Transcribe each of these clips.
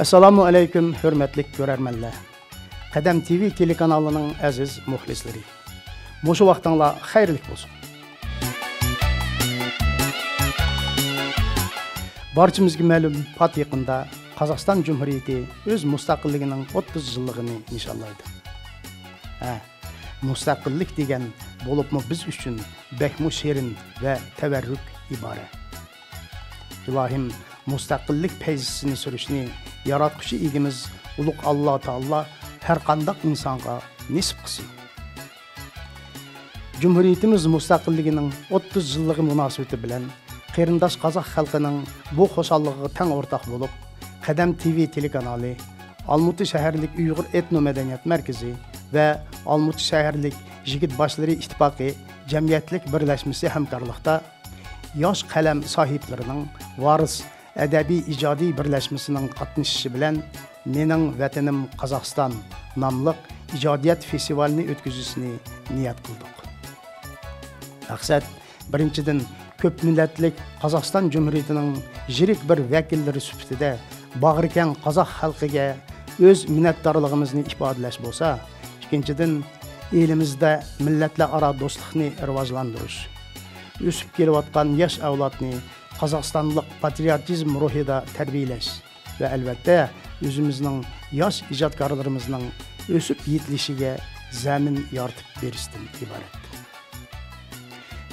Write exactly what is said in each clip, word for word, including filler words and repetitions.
ئەسسالامۇ ئەلەيكۇم، ھۆرمەتلىك كۆرەرمەنلەر. قەدەم تىۋى تېلېكانالىنىڭ ئەزىز مۇخلىسلىرى. مۇشۇ ۋاقتىڭلار خەيرلىك بولسۇن. بارچىمىزگە مەلۇم، پات يېقىندا قازاقىستان جۇمھۇرىيىتى ئۆز مۇستەقىللىكىنىڭ ئوتتۇز يىللىقىنى نىشانلايدۇ. ھە، مۇستەقىللىك دېگەن بولۇپمۇ بىز ئۈچۈن بەكمۇ شېرىن ۋە تەۋەررۈك ئىبارە. ئىلاھىم، مۇستەقىللىك پەيزىسىنى سۈرۈشنى ياراتقۇچى ئىگىمىز ئۇلۇغ ئاللا تائالا ھەرقانداق ئىنسانغا نېسىپ قىلسۇن. جۇمھۇرىيىتىمىز مۇستەقىللىكىنىڭ ئوتتۇز يىللىقى مۇناسىۋىتى بىلەن قېرىنداش قازاق خەلقىنىڭ بۇ خۇشاللىقىغا تەڭ ئورتاق بولۇپ، قەدەم تىۋى تېلېكانالى، ئالمۇتى شەھەرلىك ئۇيغۇر ئېتنو مەدەنىيەت مەركىزى ۋە ئالمۇتى شەھەرلىك يىگىت باشلىرى ئىتتىپاقى جەمئىيەتلىك بىرلەشمىسى ھەمكارلىقتا ياش قەلەم ساھىبلىرىنىڭ ۋارىس ئەدەبىي ئىجادىي بىرلەشمىسىنىڭ قاتنىشىشى بىلەن مېنىڭ ۋەتىنىم قازاقىستان ناملىق ئىجادىيەت فېستىۋالىنى ئۆتكۈزۈشنى نىيەت قىلدۇق. مەقسەت، بىرىنچىدىن، كۆپ مىللەتلىك قازاقىستان جۇمھۇرىيىتىنىڭ يىرىك بىر ۋەكىللىرى سۈپىتىدە باغرى كەڭ قازاق خەلقىگە ئۆز مىننەتدارلىقىمىزنى ئىپادىلەش بولسا، ئىككىنچىدىن، ئېلىمىزدە مىللەتلەر ئارا دوستلۇقنى راۋاجلاندۇرۇش، ئۆسۈپ كېلىۋاتقان ياش ئەۋلادنى قازاقىستانلىق پاترىيوتىزم روھىدا تەربىيەلەش ۋە ئەلۋەتتە، ئۆزىمىزنىڭ ياش ئىجادكارلىرىمىزنىڭ ئۆسۈپ يېتىلىشىگە زەمىن يارىتىپ بېرىشتىن ئىبارەت.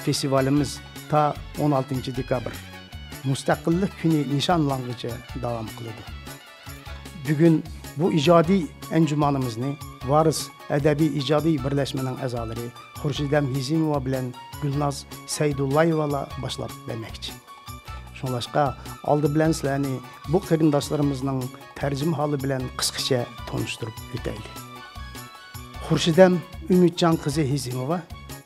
فېستىۋالىمىز تا ئون ئالتىنچى دېكابىر، مۇستەقىللىق كۈنى نىشانلانغىچە داۋام قىلىدۇ. بۈگۈن بۇ ئىجادىي ئەنجۇمانىمىزنى ۋارىس ئەدەبىي ئىجادىي بىرلەشمىنىڭ ئەزالىرى خۇرشىدەم ھېزىموۋا بىلەن گۈلناز سەيدۇللايېۋالار باشلاپ بەرمەكچى. شۇڭلاشقا، ئالدى بىلەن سىلەرنى بۇ قېرىنداشلىرىمىزنىڭ تەرجىمىھالى بىلەن قىسقىچە تونۇشتۇرۇپ ئۆتەيلى. خۇرشىدەم ئۈمىدجان قىزى ھېزىموۋا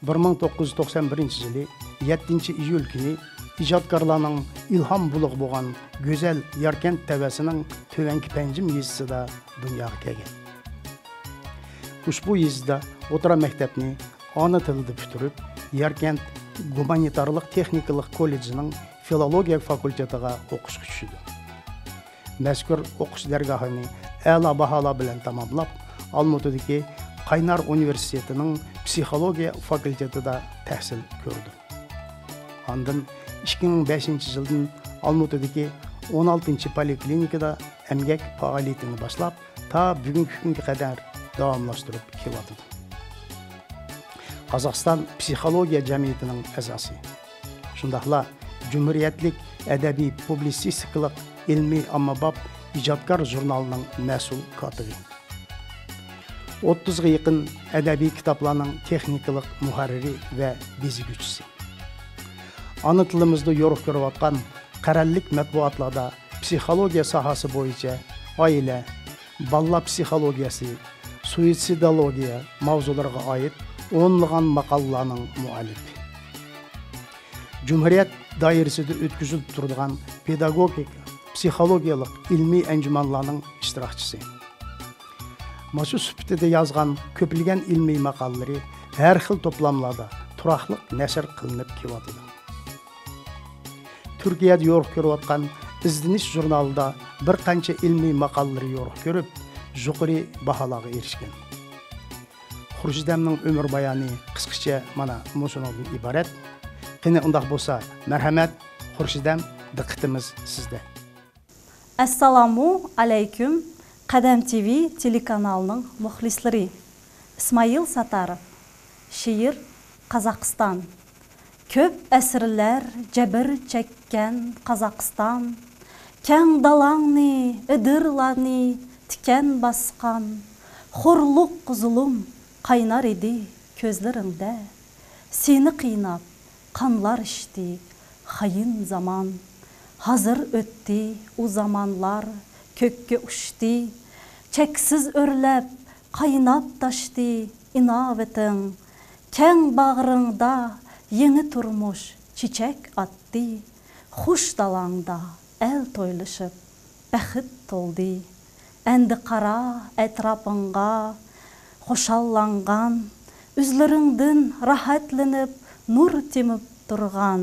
بىر مىڭ توققۇز يۈز توقسان بىرىنچى يىلى يەتتىنچى ئىيۇل كۈنى ئىجادكارلارنىڭ ئىلھام بۇلىقى بولغان گۈزەل ياركەنت تەۋەسىنىڭ تۆۋەنكى پەنجىم يېزىسىدا دۇنياغا كەلگەن. ئۇشبۇ يېزىدا ئوتتۇرا مەكتەپنى ئانا تىلىدا پۈتتۈرۈپ، ياركەنت گۇمانىتارلىق تېخنىكىلىق كوللېجىنىڭ فىلولوگىيە فاكۇلتېتىغا ئوقۇشقا چۈشىدۇ. مەزكۇر ئوقۇش دەرگاھىنى ئەلا باھالار بىلەن تاماملاپ، ئالمۇتىدىكى قاينار ئۇنىۋېرسىتېتىنىڭ پسىخولوگىيە فاكۇلتېتىدا تەھسىل كۆرىدۇ. ئاندىن ئىككى مىڭ بەشىنچى يىلدىن ئالمۇتىدىكى ئون ئالتىنچى پولىكلىنىكىدا ئەمگەك پائالىيىتىنى باشلاپ، تا بۈگۈنكى كۈنگە قەدەر داۋاملاشتۇرۇپ كېلىۋاتىدۇ. قازاقىستان پسىخولوگىيە جەمئىيىتىنىڭ ئەزاسى. شۇنداقلا جۇمھۇرىيەتلىك ئەدەبىي پۇبلىتسىستىكىلىق ئىلمىي ئاممىباب ئىجادكار ژۇرنالىنىڭ مەسئۇل كاتىپى. ئوتتۇزغا يېقىن ئەدەبىي كىتابلارنىڭ تېخنىكىلىق مۇھەررىرى ۋە بېزىگۈچىسى. ئانا تىلىمىزدا يورۇق كۆرۈۋاتقان قەرەللىك مەتبۇئاتلاردا پسىخولوگىيە ساھەسى بويىچە ئائىلە، بالىلار پسىخولوگىيەسى، سۇيىتسىدولوگىيە ماۋزۇلىرىغا ئائىت ئونلىغان ماقالىلەرنىڭ مۇئەللىپى. جۇمھۇرىيەت دائىرىسىدە ئۆتكۈزۈلۈپ تۇرىدىغان پېداگوگىك، پسىخولوگىيەلىك ئىلمىي ئەنجۇمانلارنىڭ ئىشتىراكچىسى. مۇشۇ سۈپىتىدە يازغان كۆپلىگەن ئىلمىي ماقالىلىرى ھەر خىل توپلاملاردا تۇراقلىق نەشر قىلىنىپ كېلىۋاتىدۇ. تۈركىيەدە يورۇق كۆرۈۋاتقان ئىزدىنىش ژۇرنالىدا بىر قانچە ئىلمىي ماقالىلىرى يورۇق كۆرۈپ، يۇقىرى باھالارغا ئېرىشكەن. خۇرشىدەمنىڭ ئۆمۈر بايانى قىسقىچە مانا مۇشۇنىڭدىن ئىبارەت. قېنى، ئۇنداق بولسا، مەرھەمەت، خۇرشىدەم، دىققىتىمىز سىزدە. ئەسسالامۇ ئەلەيكۇم، قەدەم تىۋى تېلېكانالىنىڭ مۇخلىسلىرى. ئىسمائىل ساتاروف. شېئىر، قازاقىستان. كۆپ ئەسىرلەر جەبىر چەككەن قازاقىستان، كەڭ دالاڭنى، ئېدىرلارنى تىكەن باسقان، خورلۇق، زۇلۇم قاينار ئىدى كۆزلىرىڭدە. سېنى قىيناپ قانلار ئىچتى خائىن زامان. ھازىر ئۆتتى ئۇ زامانلار، كۆككە ئۇچتى. چەكسىز ئۆرلەپ، قايناپ تاشتى ئىناۋىتىڭ. كەڭ باغرىڭدا يېڭى تۇرمۇش چېچەك ئاتتى. خۇش دالاڭدا ئەل تويلىشىپ، بەخت تولدى. ئەمدى قارا ئەتراپىڭغا، خۇشاللانغان، يۈزلىرىڭدىن راھەتلىنىپ نۇر تېمىپ تۇرغان.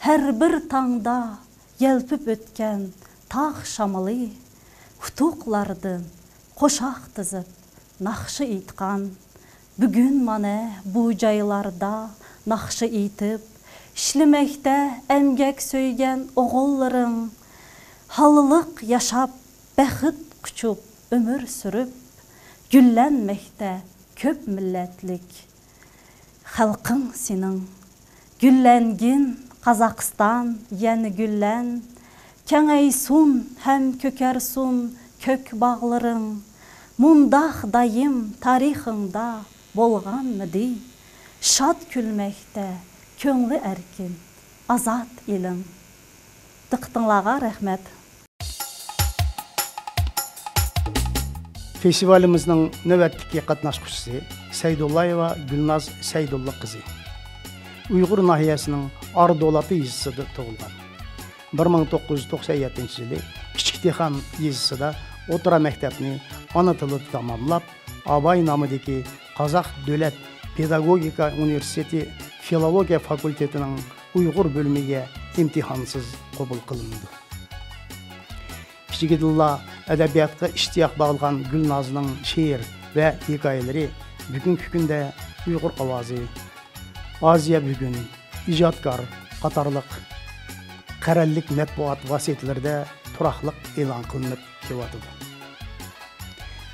ھەر بىر تاڭدا يەلپۈپ ئۆتكەن تاغ شامىلى، پۇتۇقلاردىن قوشاق تىزىپ ناخشا ئېيتقان، بۈگۈن مانا بۇ جايلاردا ناخشا ئېيتىپ، ئىشلىمەكتە ئەمگەك سۆيگەن ئوغۇللىرىڭ. ھالاللىق ياشاپ، بەخت قۇچۇپ، ئۆمۈر سۈرۈپ، گۈللەنمەكتە كۆپ مىللەتلىك خەلقىڭ سېنىڭ. گۈللەنگىن قازاقىستان، يەنە گۈللەن، كېڭەيسۇن ھەم كۆكەرسۇن كۆك باغلىرىڭ. مۇنداق دايىم تارىخىڭدا بولغانمىدى؟ شاد كۈلمەكتە كۆڭلى ئەركىن، ئازاد ئېلىڭ. دىققىتىڭلارغا رەھمەت. فېستىۋالىمىزنىڭ نۆۋەتتىكى قاتناشقۇچىسى سەيدۇللايېۋا گۈلناز سەيدۇللا قىزى. ئۇيغۇر ناھىيەسىنىڭ ئاردۇلاتى يېزىسىدا تۇغۇلغان. بىر مىڭ توققۇز يۈز توقسەن يەتتىنچى يىلى كىچىك تېخان يېزىسىدا ئوتتۇرا مەكتەپنى ئانا تىلىدا تاماملاپ، ئاباي نامىدىكى قازاق دۆلەت پېداگوگىكا ئۇنىۋېرسىتېتى فىلولوگىيە فاكۇلتېتىنىڭ ئۇيغۇر بۆلۈمىگە ئىمتىھانسىز قوبۇل قىلىنىدۇ. كىچىكىدىنلا ئەدەبىياتقا ئىشتىياق باغلىغان گۈلنازنىڭ شېئىر ۋە ھېكايىلىرى بۈگۈنكى كۈندە ئۇيغۇر ئاۋازى، ئازىيا بۈگۈن، ئىجادكار قاتارلىق قەرەللىك مەتبۇئات ۋاسىتىلىرىدە تۇراقلىق ئېلان قىلىنىپ كېلىۋاتىدۇ.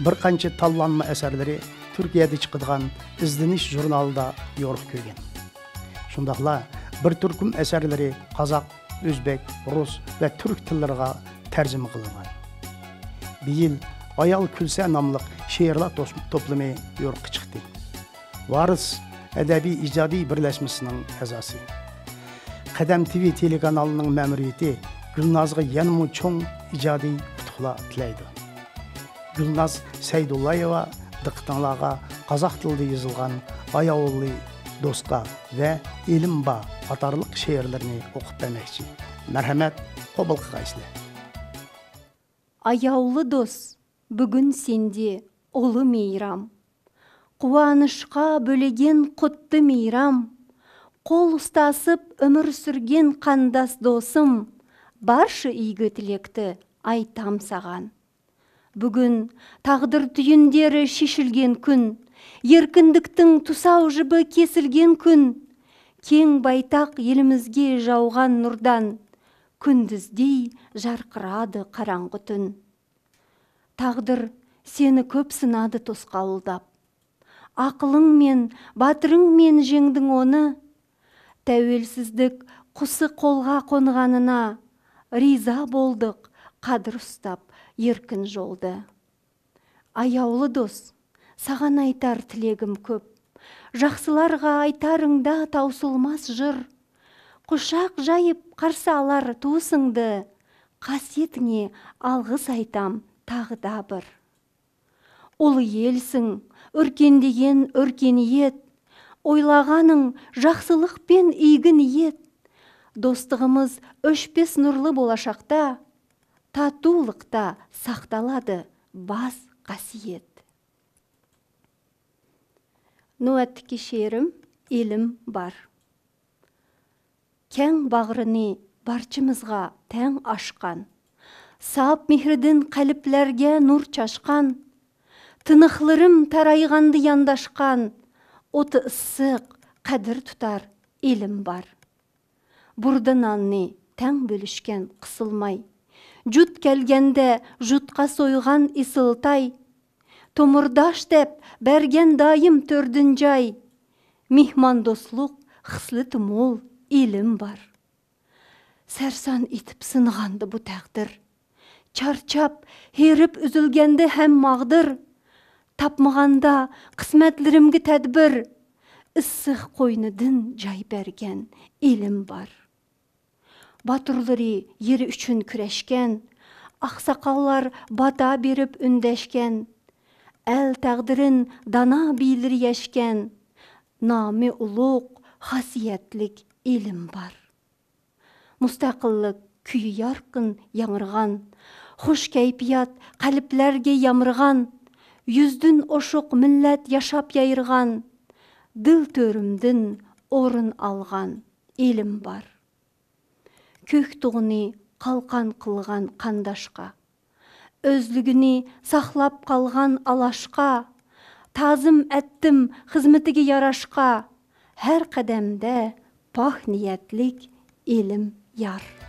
بىر قانچە تاللانما ئەسەرلىرى تۈركىيەدە چىقىدىغان ئىزدىنىش ژۇرنالىدا يورۇق كۆرگەن. شۇنداقلا بىر تۈركۈم ئەسەرلىرى قازاق، ئۆزبېك، رۇس ۋە تۈرك تىللىرىغا تەرجىمە قىلىنغان. بىيىل ئايال كۈلسە ناملىق شېئىرلار توس-، توپلىمى يورۇققا چىقتى. ۋارىس ئەدەبىي ئىجادىي بىرلەشمىسىنىڭ ئەزاسى. قەدەم تىۋى تېلېكانالىنىڭ مەمۇرىيىتى گۈلنازغا يەنىمۇ چوڭ ئىجادىي ئۇتۇقلار تىلەيدۇ. گۈلناز سەيدۇللايېۋا دىققىتىڭلارغا قازاق تىلىدا يېزىلغان ئاياۋۇللى دوسكا ۋە ئېلىم با قاتارلىق شېئىرلىرىنى ئوقۇپ بەرمەكچى. مەرھەمەت، قوبۇل قىلغايسىلەر. ئاياۋلى دوست، بۈگۈن سەندە ئۇلۇ مەيرام. قۇۋانىشقا بۆلگىن قۇتلۇق مەيرام. قول ئۇستاسىپ ئۆمۈر سۈرگىن قانداش دوستۇم، بارچە ئىگىلىكنى ئايتام ساڭا. بۈگۈن تەقدىر تۈيۈندىرى شېشىلگەن كۈن، يەركىنلىكنىڭ تۇساۋ جىپى كېسىلگەن كۈن. كەڭ بايتاق يېلىمىزگە ياۋغان نۇردان، كۈندۈزدەك يارقىرايدۇ قاراڭغۇ تۈن. تەقدىر سېنى كۆپ سىنادى توسقاۋۇلداپ. ئەقلىڭ مەن، باتۇرۇڭ مەن يەڭدىڭ ئۇنى. تەۋەككۈلسىزلىك قۇسى قولغا قونغىنىنا، رىزا بولدۇق قەدىر ئۇستاپ يەركىن يولدا. ئاياۋلى دوست، ساڭا ئېيتار تىلىكىم كۆپ. ياخشىلارغا ئېيتارىڭدا تاۋسۇلماس يىر. قۇچاق يايىپ قارشى ئالار تۇرساڭدا، خاسىيىتىڭنى ئالغىس ئېيتام تاغدا بىر. ئۇلۇغ يېلىسىڭ، ئۆركىن دېگەن ئۆركىن يىگىت. ئويلىغىنىڭ ياخشىلىق پەن ئىگە نىيەت. دوستلۇقىمىز ئۆچمەس نۇرلۇق بولۇشاقتا، تاتۇلۇقتا ساقلىنىدۇ باس خاسىيەت. نۆۋەتتىكى شېئىرىم ئىلىم بار. كەڭ باغرىنى بارچىمىزغا تەڭ ئاچقان، ساپ مېھرىدىن قەلبلەرگە نۇر چاچقان، تىنىقلىرىم تارايغاندا يانداشقان، ئوتى ئىسسىق، قەدىر تۇتار ئىلىم بار. بۇردا ناننى تەڭ بۆلۈشكەن قىسىلماي، جۇت كەلگەندە جۇتقا سويغان ئېسىل تاي، تومۇرداش دەپ بەرگەن دائىم تۆردىن جاي، مېھماندوستلۇق خىسلىتى مول ئىلىم بار. سەرسان ئېتىپ سىنىغاندا بۇ تەقدىر، چارچاپ، ھېرىپ ئۈزۈلگەندە ھەم ماغدۇر، تاپمىغاندا قىسمەتلىرىمگە تەدبىر، ئىسسىق قوينىدىن جاي بەرگەن ئىلىم بار. باتۇرلىرى يېرى ئۈچۈن كۈرەشكەن، ئاقساقاللار باتا بېرىپ ئۈندەشكەن، ئەل تەقدىرىن دانا بىلىرى يەشكەن، نامى ئۇلۇغ، خاسىيەتلىك ئىلىم بار. مۇستەقىللىق كۈيى يارقىن ياڭرىغان، خۇش كەيپىيات قەلبلەرگە يامرىغان، يۈزدىن ئوشۇق مىللەت ياشاپ يايرىغان، دىل تۆرۈمدىن ئورۇن ئالغان ئىلىم بار. كۆك تۇغنى قالقان قىلغان قانداشقا، ئۆزلۈكىنى ساقلاپ قالغان ئالاشقا، تازىم ئەتتىم خىزمىتىگە ياراشقا، ھەر قەدەمدە پاك نىيەتلىك ئىلىم يار.